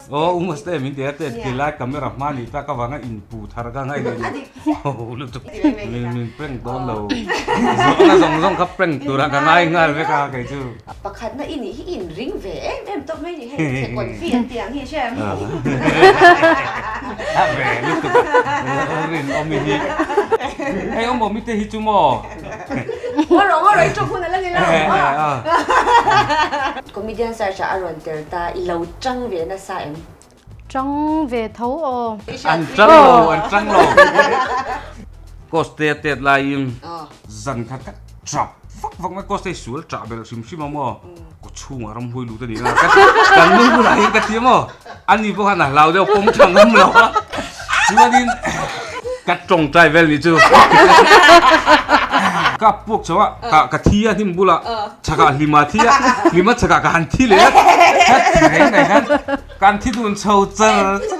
Aw u Maste min ti a tet ti lai camera hma ni tak avanga inpu thar ka ngai leh ni. Ho lutuk min min prank dawn lo. Zawhna zawng zawng kha prank tura ka ngai nghal vek a kei chu. Pakhatna i nih hi i inring ve em em tawp mai ni hei chhe confi an tih ang hi hre em? A ve lutuk a rinawm i hi. Hei awm awm i te hi chu maw. Ngaw rawh ngaw rawh i tawng hun a la ni lo. Comedian search ah a rawn tel ta i lo tang ve nasa em? Tang ve tho aw. An tang lo an tang lo. Cost te a tet laiin zan khat kha chap vak vak mai cost te sual chah belh hrim hrim a maw kaw chhungah ramhuai lut a ni a kan nu bulah hian ka ti a maw ani pawh khan a hlau deuh pawm tha ngam lo a chuanin ka tawngtai vel ni chu ka puak chho a ka ka thi a hnim bulah chhakah hlima thi a hlima chhakah ka han thi leh a ka ti reng mai khan kan thi dun chho char char.